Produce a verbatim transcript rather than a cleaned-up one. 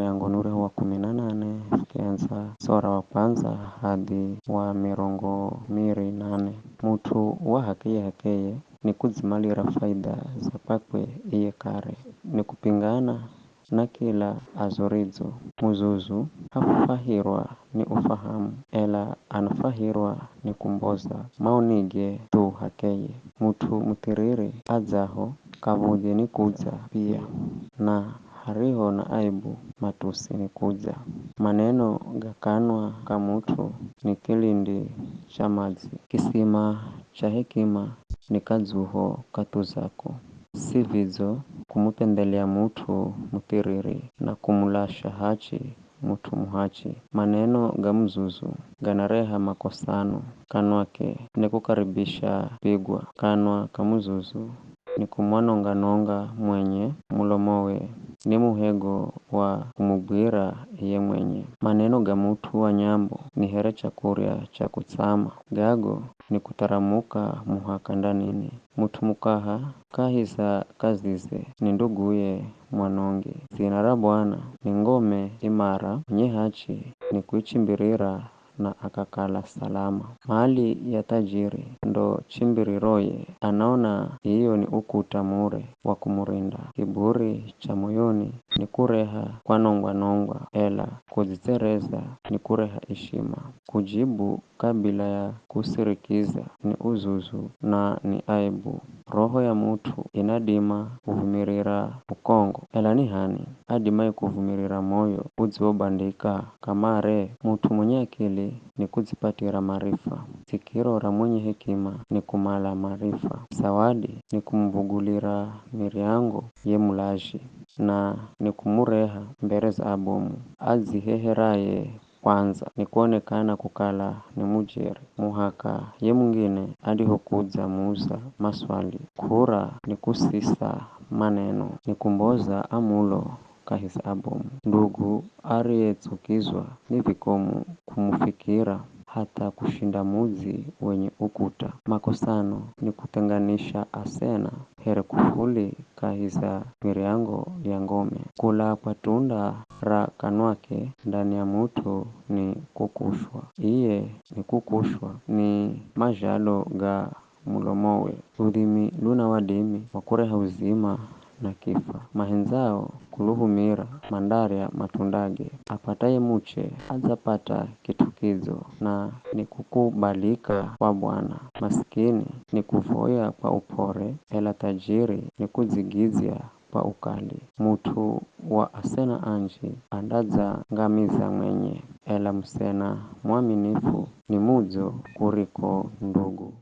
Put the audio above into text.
Yangu ni ureho wa kumi na nane, fukiandza sora wa kwanza hadi wa mirongo miri na nane. Mut'u wa h'akeye h'akeye ni kudzimalira faida za kwakwe iye kare, ni kupingana na kila azuridzo. Muzuzu hafwahirwa ni ufahamu, ela anafwahirwa ni kumboza maonige thu h'akeye. Mut'u muthiriri adzaho kav̱udhi ni kudza pia, na hariho na aibu matusi ni kudza. Maneno ga kanwa ka mut'u ni kilindi cha madzi, kisima cha hekima ni kadzuho kathuzako. Si vidzo kumupendhelea mut'u muthiriri na kumulasha hachi mut'u muhachi. Maneno ga muzuzu ganareha makosano, kanwake ni kukaribisha pigwa. Kanwa ka muzuzu ni kumwanonga-nonga mwenye, mulomowe ni muhego wa kumugwira iye mwenye. Maneno ga mut'u wa nyambo ni here chakurya cha kutsama, gago ni kutharamuka muhaka ndanini. Mut'u mukaha kahi za kazize ni nduguye mwanonge. Dzina ra Bwana ni ngome imara, mwenye hachi ni kuichimbirira na akakala salama. Mali ya thajiri ndo chimbiriroye, anaona iyo ni ukuta mure wa kumurinda. Kiburi cha moyoni ni kureha kwanongwa-nongwa, ela kudzitsereza ni kureha ishima. Kujibu kabila ya kusirikiza ni uzuzu na ni aibu. Roho ya mut'u inadima kuvumirira ukongo, ela ni h'ani adimaye kuvumirira moyo udziwobandika kamare? Mut'u mwenye akili ni kudzipatira marifa. Sikiro ra mwenye hekima ni kumala marifa. Zawadi ni kumuvugulira miryango ye mulazhi, na ni kumureha mbere za abomu. Adziheheraye kwandza ni kuonekana kukala ni mujeri, muhaka ye mungine andihokudza muuza maswali. K'ura ni kusisa maneno, ni kumboza amulo kahi za abomu. Ndugu ariyetsukizwa ni vikomu kumufikira, hatha kushinda mudzi wenye ukuta. Makosano ni kuthenganisha asena here kufuli kahi za miryango ya ngome. Kula kwa tunda ra kanwake ndani ya mut'u ni kukushwa. Iye ni kukushwa ni mazhalo ga mulomowe. Ludhimi luna wadimi wa kureha uzima na kifwa. Mahendzao kuluhumira mandarya matundage. Apataye muche adzapata kit'u kidzo, na ni kukubalika kwa Bwana. Masikini ni kuvoya kwa up'ore, ela thajiri ni kudzigidzya kwa ukali. Mut'u wa asena anji andadzangamiza mwenye, ela musena mwaminifu ni mudzo kuriko ndugu.